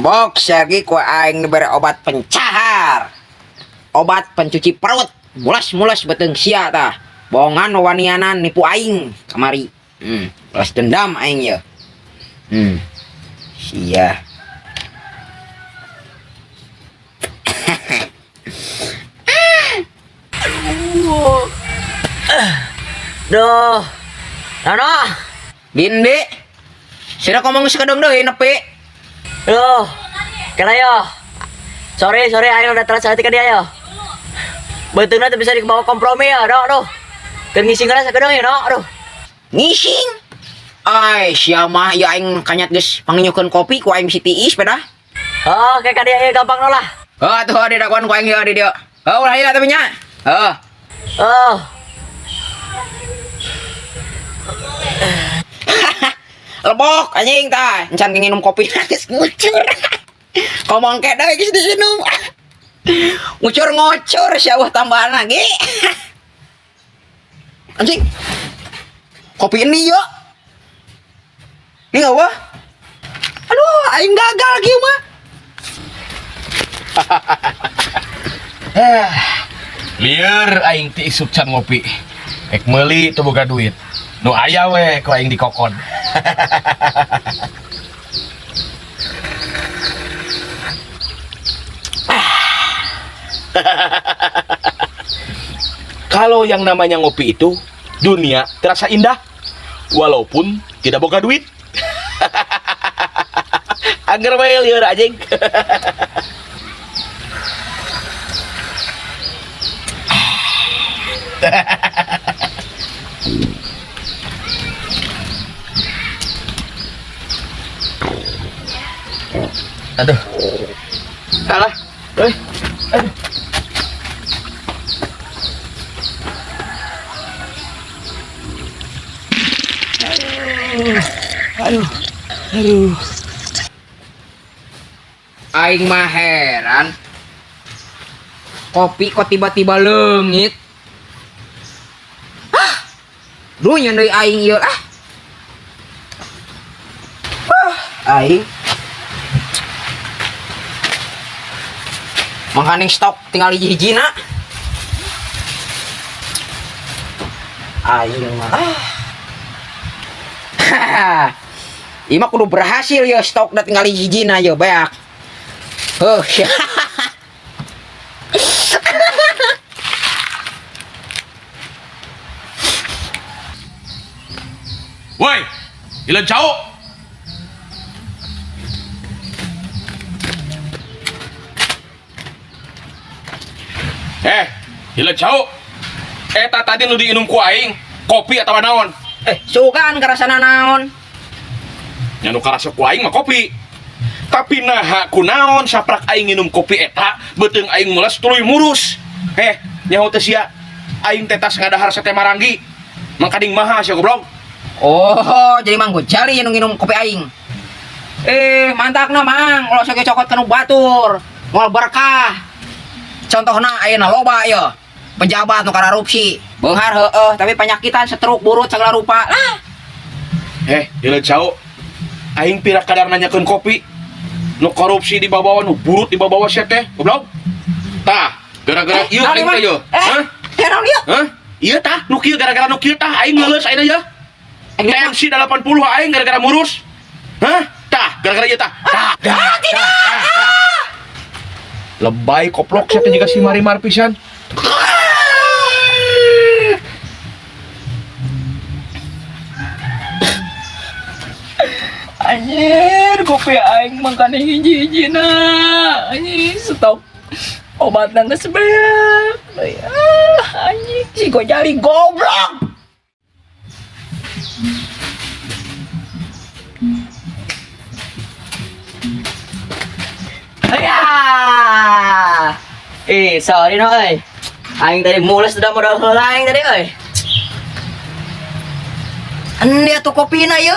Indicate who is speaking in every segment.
Speaker 1: Lebok siagi ku aing diberi obat pencahar. Obat pencuci perut. Mulas-mulas beuteung sia tah. Bohongan wanianan nipu aing kamari. Balas dendam aing ye. Sia.
Speaker 2: Duh. Nono.
Speaker 1: Dindi. Sira ngomong sakedeung deui nepi.
Speaker 2: Duh. Kena yo. Sorry, sorry aing udah telat saeutik ka dia yo. Beuteungna teu bisa dibawa kompromi ya, doh, doh. Keur ngising heula sakedeung ya, doh, aduh.
Speaker 1: Ngising. Ai, sia mah ya aing kanyat geus panginyukeun kopi ku aing si tiis pedah.
Speaker 2: Oh, kayak ka dia ya gampang no lah.
Speaker 1: Heuh atuh di dakuan ku aing ieu di dieu. Heuh ulah lila tapi nya. Heuh.
Speaker 2: Oh.
Speaker 1: Lebok anjing tah, encan nginum kopi geus ngucur. Komong ke deui geus diinum. Ngucur ngocor sia wah tambahan lagi. Anjing. Kopi ini yo. Ini enggak wah. Aduh, aing gagal kieu mah.
Speaker 3: Lieur aing ti isuk can ngopi. Ek meuli teu boga duit. Nu aya we ku aing dikokon. Kalau yang namanya ngopi itu dunia terasa indah walaupun tidak boga duit. Angger we lieur anjing. Aduh. Salah. Aduh. Aduh. Aduh.
Speaker 1: Aing mah heran. Kopi kok tiba-tiba leungit. Hah? Duh deui aing ieu ah. Ah, aing. Mangkaning stok tinggal hiji-hijina. Aing mah. Ah. Ieu mah kudu berhasil ya stok da tinggal hiji-hijina ye beak. Heuh.
Speaker 3: Woi, ilan jauh. Ilan jauh. Eta tadi nu diinum ku aing, kopi atawa naon?
Speaker 1: Sugan karasana naon?
Speaker 3: Nya nu karasa ku aing mah kopi. Tapi naha ku naon saprak aing nginum kopi eta, beuteung aing mules tuluy murus. Nyaho teh sia. Aing teh tas ngadahar sate maranggi. Mangkading maha sia goblok.
Speaker 1: Oh, jadi Mang Gojali nu nginum kopi aing. Mantakna Mang, ulah sok cokot kanu batur. Moal berkah. Contohna ayeuna loba ye. Pejabat nu kararupsi. Beunghar heueuh, tapi panyakitan stroke burut segala rupa. Lah.
Speaker 3: Ieu jauh. Aing pira kadar nanyakeun kopi. Nu korupsi dibawa-bawa, nu burut dibawa-bawa sia teh, goblok. Tah, gara-gara ieu aing teh ye. Hah?
Speaker 1: Naon ieu?
Speaker 3: Hah? Ieu tah, nu kieu gara-gara nu kieu tah aing leuleus ayeuna ye. TMC 80 aing gara-gara murus. Hah? Tah, gara-gara ieu tah. Tah, tah, tah, tah. Lebay koplok sia teh jiga si Marimar pisan.
Speaker 4: Anjir, kopi aing mangkane hiji-hijina. Anjir, stok obatna geus beak. Ah, anjing si Gojali goblok.
Speaker 2: Aya. Sorry no euy. Aing tadi mules udah modal heula aing tadi euy. Endi atuh kopina ieu?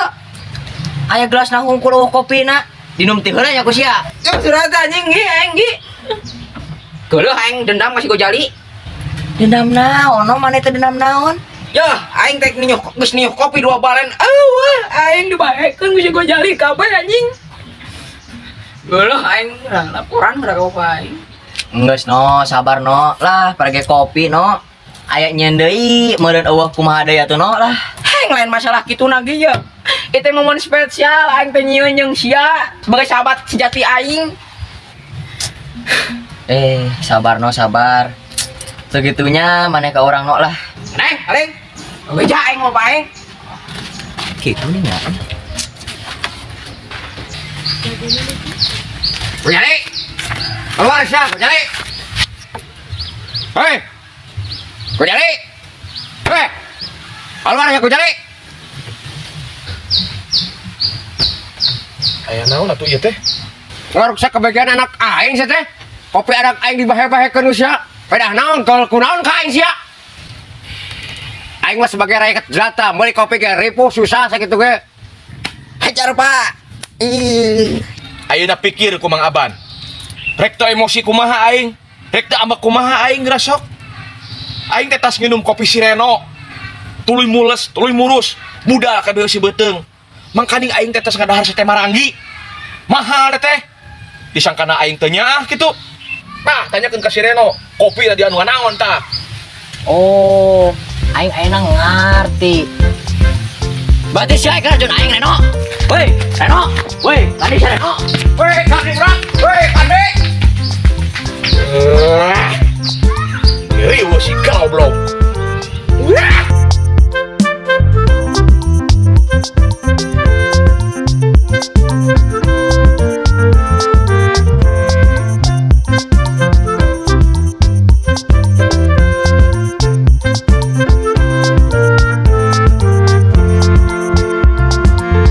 Speaker 2: Aya gelasna hungkul eueuh kopina. Dinum ti heula nya ku sia.
Speaker 1: Ya surat anjing ge aing ge. Geuleuh aing dendam ka si Gojali.
Speaker 2: Dendam naon? No, mana teh dendam naon?
Speaker 1: Yah, aing teh ninyuh geus ninyuh kopi 2 balen. Eueuh, aing dibaekeun ku si Gojali kabeh anjing.
Speaker 4: Geuleuh aing laporan ka bapak aing.
Speaker 2: Enggeus no, sabar no. Lah, parage kopi no. Aya nyeun deui, meureun eueuh kumaha deui atuh no lah.
Speaker 4: Heng lain masalah kitu nagi ya. Itu momen spesial aing teh nyieun jeung sia sebagai sahabat sejati aing.
Speaker 2: Eh, sabar no, sabar. Segitunya maneh ka urang no lah.
Speaker 1: Neng, aling. Beja aing mau aing.
Speaker 2: Gitu nih ya.
Speaker 1: Gojali. Keluar sia, Gojali. Hei. Gojali. Hei. Keluar ya Gojali.
Speaker 3: Aya naon atuh ieu teh?
Speaker 1: Ngaruksak kebagian anak aing sia teh. Kopi anak aing dibahe-bahekeun sia. Pedah naon tol kunaon ka aing sia. Aing mah sebagai rakyat jelata, meuli kopi ge ripuh susah sakitu ge. Hajar, Pak. Ih.
Speaker 3: Ayeuna pikir ku Mang Aban. Rek teu emosi kumaha aing? Rek teu ambek kumaha aing ngerasok? Aing teh tas nginum kopi Sireno. Tuluy mules, tuluy murus. Budal kabeh si beuteung. Mangkaning aing teh tas ngadahar sate maranggi. Mahal teh. Disangkana aing teu nyaah kitu. Tah, tanyakeun ka Sireno, kopi tadi anu naon tah.
Speaker 2: Oh, aing ayeuna ngarti. Berarti sia racun aing Reno. Woi, Reno. Woi, tadi si Reno.